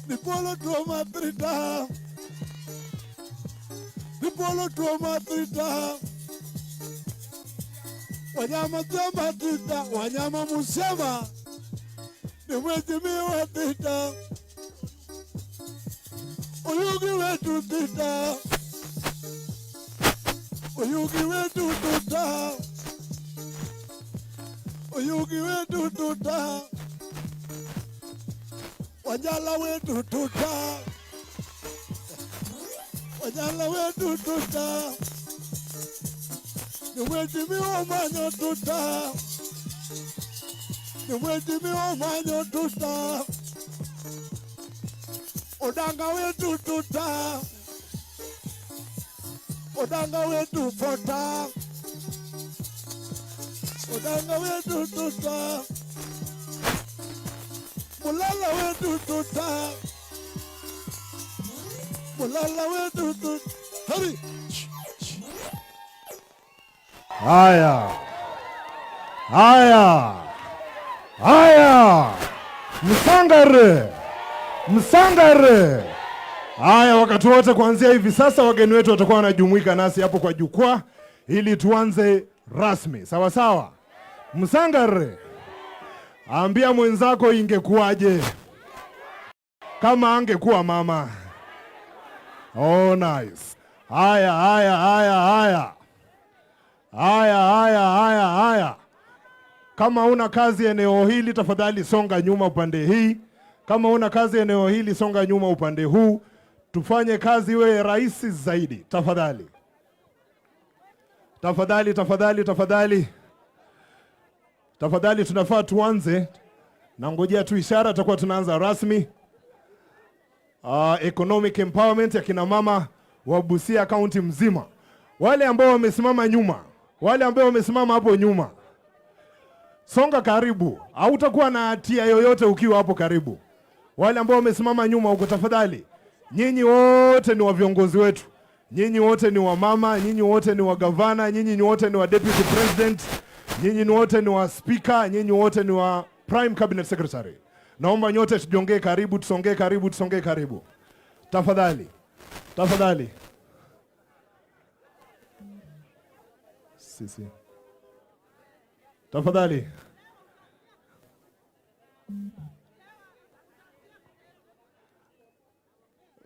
Ni polo tuoma trita. Ni polo tuoma trita. Wanyama chama tita, wanyama musema. Ni mheshimiwa tita. Oyugi wetu tita. Oyugi wetu tuta. Oyugi wetu tuta. Wajala wetu tuta. Wajala wetu tuta. Ni mheshimiwa Manyo tuta. Ni mheshimiwa Manyo tuta. Odanga wetu tuta. Odanga wetu pota. Odanga wetu tuta. Mulala wetu tuta. Mulala wetu tuta. Hurry. Haya, haya, haya, msangare, msangare. Haya, wakati wote kuanzia hivi sasa wageni wetu watakuwa wanajumuika nasi hapo kwa jukwaa ili tuanze rasmi, sawa sawa. Msangare, ambia mwenzako ingekuwaje kama angekuwa mama. Oh, nice. Haya, haya, haya, haya. Haya, haya, haya, haya. Kama una kazi eneo hili, tafadhali songa nyuma upande hii. Kama una kazi eneo hili, songa nyuma upande huu. Tufanye kazi iwe rahisi zaidi, tafadhali. Tafadhali, tafadhali, tafadhali. Tafadhali, tunafaa tuanze. Na ngojea tu ishara, tutakuwa tunaanza rasmi. Economic empowerment ya kina mama wa Busia County mzima. Wale ambao wamesimama nyuma, wale ambao wamesimama hapo nyuma, songa karibu, hautakuwa na hatia yoyote ukiwa hapo karibu. Wale ambao wamesimama nyuma huko, tafadhali, nyinyi wote ni wa viongozi wetu, nyinyi wote ni wa mama, nyinyi wote ni wa gavana, nyinyi wote ni wa deputy president, nyinyi wote ni wa speaker, nyinyi wote ni wa prime cabinet secretary. Naomba nyote tujongee karibu, tusongee karibu, tusongee karibu, tafadhali, tafadhali. Sisi. Tafadhali.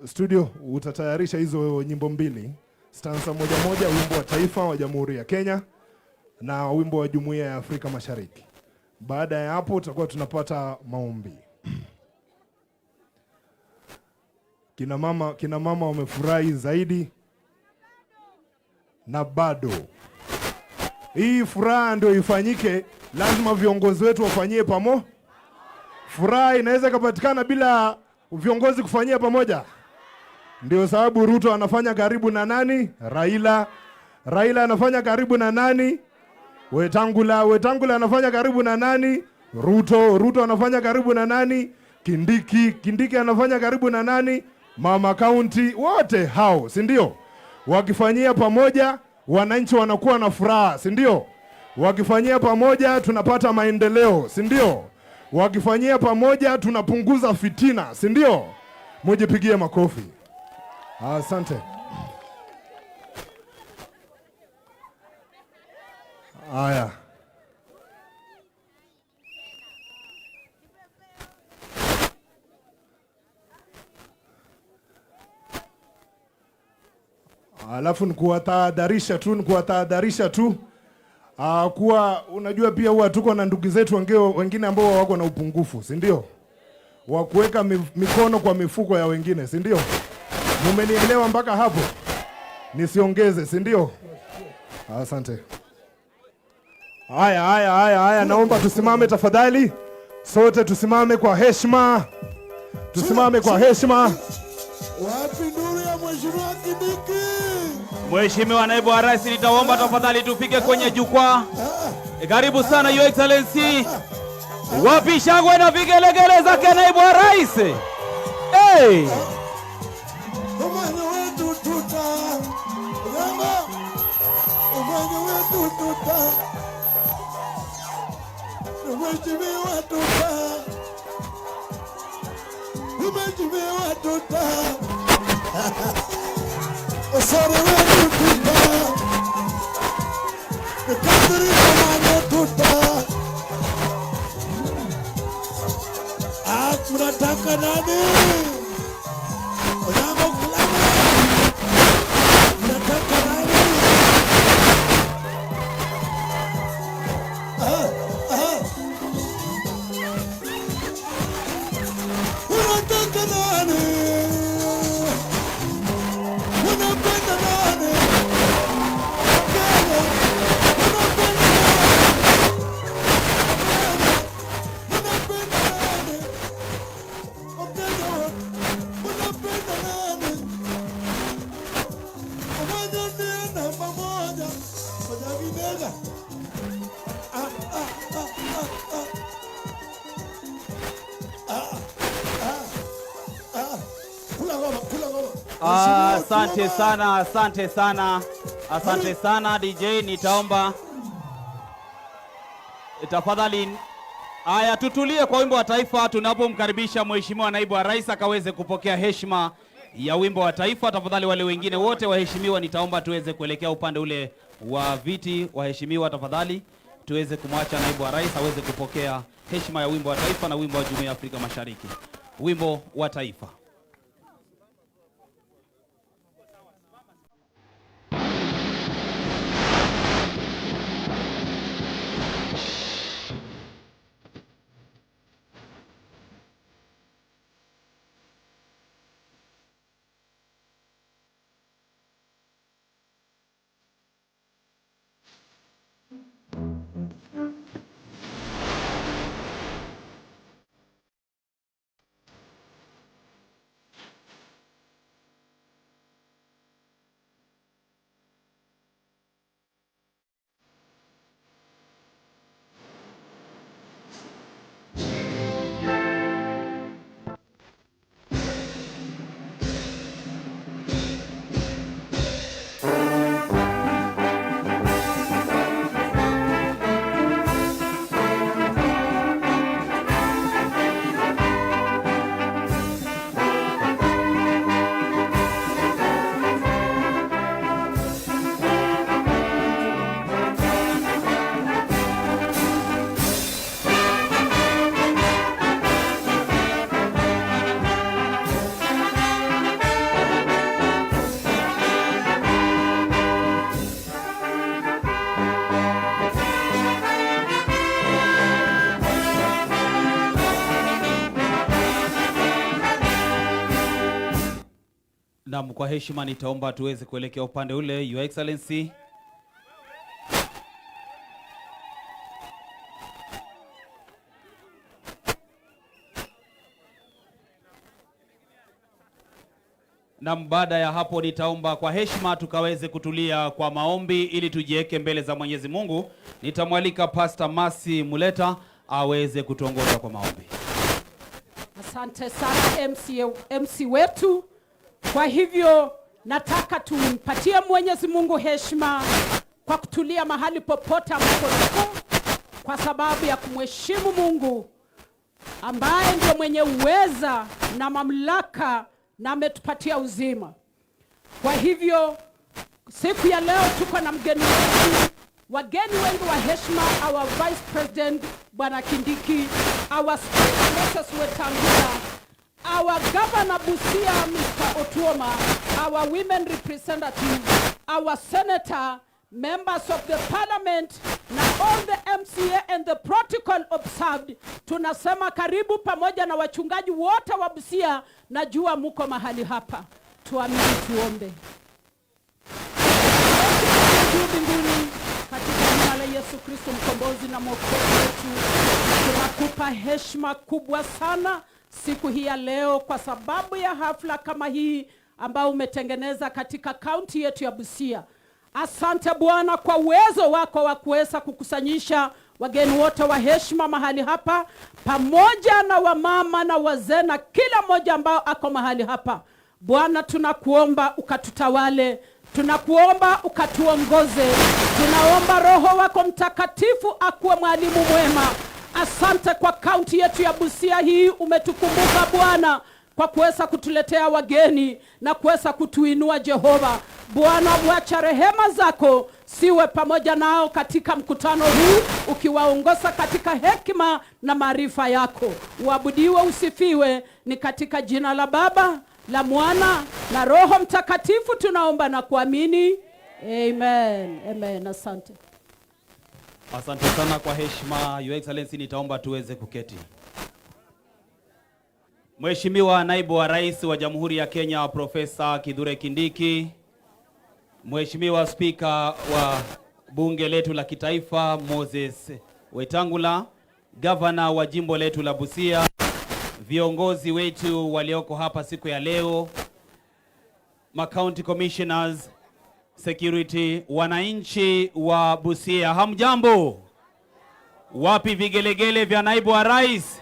Studio, utatayarisha hizo nyimbo mbili, stanza moja moja, wimbo wa taifa wa Jamhuri ya Kenya na wimbo wa Jumuiya ya Afrika Mashariki. Baada ya hapo tutakuwa tunapata maombi. Kina mama wamefurahi zaidi na bado hii furaha ndio ifanyike, lazima viongozi wetu wafanyie pamoja. Furaha inaweza ikapatikana bila viongozi kufanyia pamoja? Ndio sababu Ruto anafanya karibu na nani? Raila. Raila anafanya karibu na nani? Wetangula. Wetangula anafanya karibu na nani? Ruto. Ruto anafanya karibu na nani? Kindiki. Kindiki anafanya karibu na nani? Mama County. Wote hao, si ndio? Wakifanyia pamoja, wananchi wanakuwa na furaha, si ndio? Wakifanyia pamoja tunapata maendeleo, si ndio? Wakifanyia pamoja tunapunguza fitina, si ndio? Mujipigie makofi. Asante. Haya. Alafu nikuwatahadharisha tu. Kuwa unajua pia huwa tuko na ndugu zetu wengine ambao wako na upungufu, si ndio? Wa kuweka mikono kwa mifuko ya wengine, si ndio? Mumenielewa mpaka hapo? Nisiongeze, si ndio? Asante. Haya, haya, haya, haya, naomba tusimame tafadhali. Sote tusimame kwa heshima. Tusimame kwa heshima. Wapi nuru ya Mheshimiwa Kindiki? Mheshimiwa Naibu wa Rais, nitaomba tafadhali tufike kwenye jukwaa. Karibu sana Your Excellency. Wapi shangwe na vigelegele zake Naibu wa Rais? Hey! Umoja wetu tuta. Umoja wetu tuta. Mheshimiwa tuta. Mheshimiwa tuta. Osoro wetu tuta. Kadri komando tuta. Ah, mnataka nani? Onyango Kulama. Mnataka nani? Ah, ah. Unataka nani? Unapenda nani? Kenya. Unapenda nani? Unapenda nani? Wakenya wote. Unapenda nani? Umoja ndiye namba moja. Moja. Ah, ah, ah, ah, ah. Ah, ah, ah. Kula ngoma, kula ngoma. Ah, Mheshimiwa asante Otuoma. sana, asante sana, asante sana DJ, nitaomba tafadhali. Haya, tutulie kwa wimbo wa taifa tunapomkaribisha Mheshimiwa Naibu wa Rais akaweze kupokea heshima ya wimbo wa taifa. Tafadhali wale wengine wote waheshimiwa, nitaomba tuweze kuelekea upande ule wa viti. Waheshimiwa, tafadhali tuweze kumwacha Naibu wa Rais aweze kupokea heshima ya wimbo wa taifa na wimbo wa Jumuiya ya Afrika Mashariki. Wimbo wa taifa. Naam, kwa heshima nitaomba tuweze kuelekea upande ule, Your Excellency. Naam, baada ya hapo nitaomba kwa heshima tukaweze kutulia kwa maombi ili tujiweke mbele za Mwenyezi Mungu. Nitamwalika Pastor Masi Muleta aweze kutuongoza kwa maombi. Asante sana MC wetu. Kwa hivyo nataka tumpatie Mwenyezi Mungu heshima kwa kutulia mahali popote ambapo tuko, kwa sababu ya kumheshimu Mungu ambaye ndio mwenye uweza na mamlaka na ametupatia uzima. Kwa hivyo siku ya leo tuko na mgeni wetu, wageni wengi wa heshima, our Vice President Bwana Kindiki, our Speaker Moses Wetangula, our Governor Busia Mr. Otuoma, our women representative, our senator, members of the parliament na all the MCA and the protocol observed. Tunasema karibu pamoja na wachungaji wote wa Busia, najua muko mahali hapa. Tuamini, tuombe. Juu mbinguni, katika jina la Yesu Kristo mkombozi na mwokozi wetu, tunakupa heshima kubwa sana siku hii ya leo kwa sababu ya hafla kama hii ambayo umetengeneza katika kaunti yetu ya Busia. Asante Bwana kwa uwezo wako wa kuweza kukusanyisha wageni wote wa heshima mahali hapa, pamoja na wamama na wazee na kila mmoja ambao ako mahali hapa. Bwana, tunakuomba ukatutawale, tunakuomba ukatuongoze, tunaomba Roho wako Mtakatifu akuwe mwalimu mwema. Asante kwa kaunti yetu ya Busia hii, umetukumbuka Bwana. kwa kuweza kutuletea wageni na kuweza kutuinua Jehova. Bwana, wacha rehema zako siwe pamoja nao katika mkutano huu, ukiwaongoza katika hekima na maarifa yako. Uabudiwe, usifiwe, ni katika jina la Baba, la Mwana na Roho Mtakatifu tunaomba na kuamini. Amen. Amen. Asante. Asante sana kwa heshima, Your Excellency, nitaomba tuweze kuketi. Mheshimiwa Naibu wa Rais wa Jamhuri ya Kenya Profesa Kithure Kindiki, Mheshimiwa Spika wa Bunge letu la Kitaifa Moses Wetangula, Gavana wa jimbo letu la Busia, viongozi wetu walioko hapa siku ya leo, ma county commissioners, security, wananchi wa Busia, hamjambo? Wapi vigelegele vya naibu wa rais?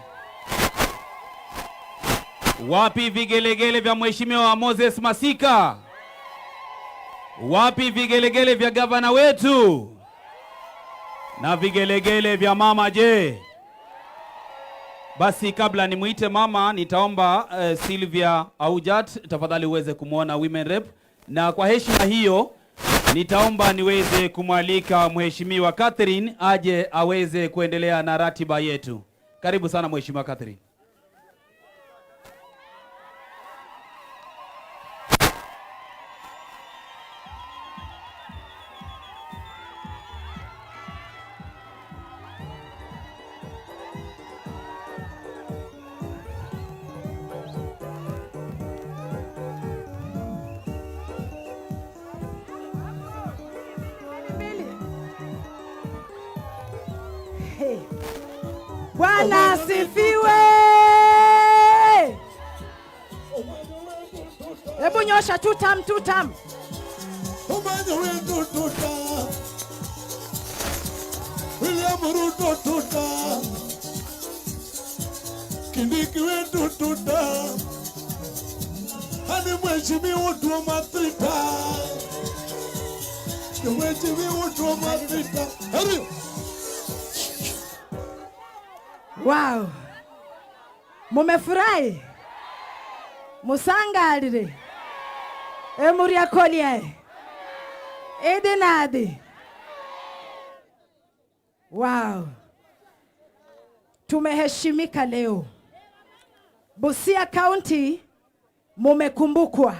Wapi vigelegele vya Mheshimiwa Moses Masika? Wapi vigelegele vya gavana wetu? Na vigelegele vya mama je? Basi kabla nimuite mama, nitaomba Sylvia Aujat tafadhali uweze kumwona women rep, na kwa heshima hiyo nitaomba niweze kumwalika Mheshimiwa Catherine aje aweze kuendelea na ratiba yetu. Karibu sana Mheshimiwa Catherine. Mbili. Hey. Bwana asifiwe. Hebu nyosha tutam tutam. Omanyo wetu tuta. William Ruto tuta. Kindiki wetu tuta. Hadi mheshimiwa Otuoma tuta. Mheshimiwa Otuoma tuta. Heri. Wow. Mumefurahi? Musangalire. Emuria kolie. Edinadi. Wow. Tumeheshimika leo. Busia County mumekumbukwa.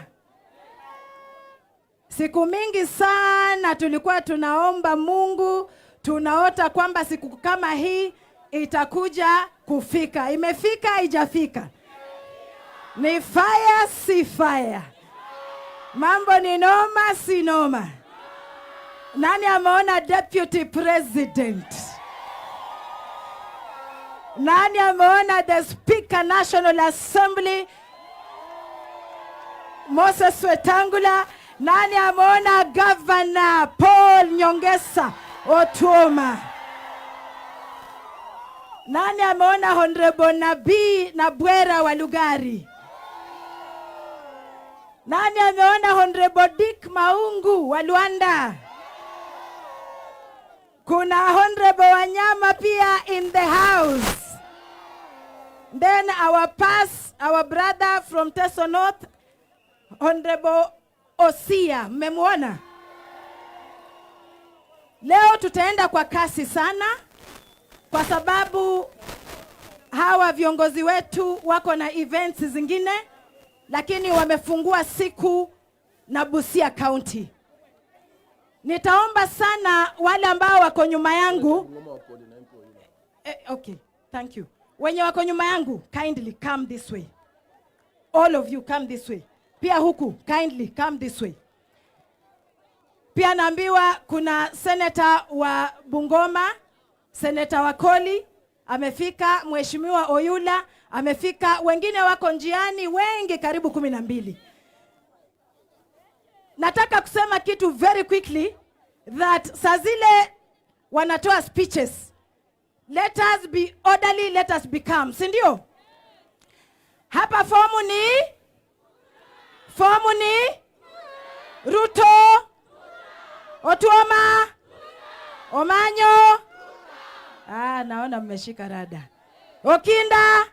Siku mingi sana tulikuwa tunaomba Mungu, tunaota kwamba siku kama hii itakuja kufika. Imefika, haijafika? Ni fire, si fire? Mambo ni noma, si noma? Nani ameona deputy president? Nani ameona the speaker National Assembly Moses Wetangula? Nani ameona Governor Paul Nyongesa Otuoma? Nani ameona Honorable Nabii Nabwera wa Lugari? Nani ameona Honorable Dick Maungu wa Luanda? Kuna Honorable Wanyama pia in the house. Then our brother from Teso North, Honorable Osia, mmemwona? Leo tutaenda kwa kasi sana kwa sababu hawa viongozi wetu wako na events zingine, lakini wamefungua siku na Busia County. Nitaomba sana wale ambao wako nyuma yangu. Okay, thank you. Wenye wako nyuma yangu, kindly come this way. All of you come this way. Pia huku, kindly come this way. Pia naambiwa kuna senator wa Bungoma, Senator Wakoli amefika, Mheshimiwa Oyula amefika, wengine wako njiani, wengi karibu 12. Nataka kusema kitu very quickly that saa zile wanatoa speeches, let us be orderly, let us be calm, si ndio? Hapa fomu ni Ruto, Otuoma, Omanyo. Ah, naona mmeshika rada. Okinda.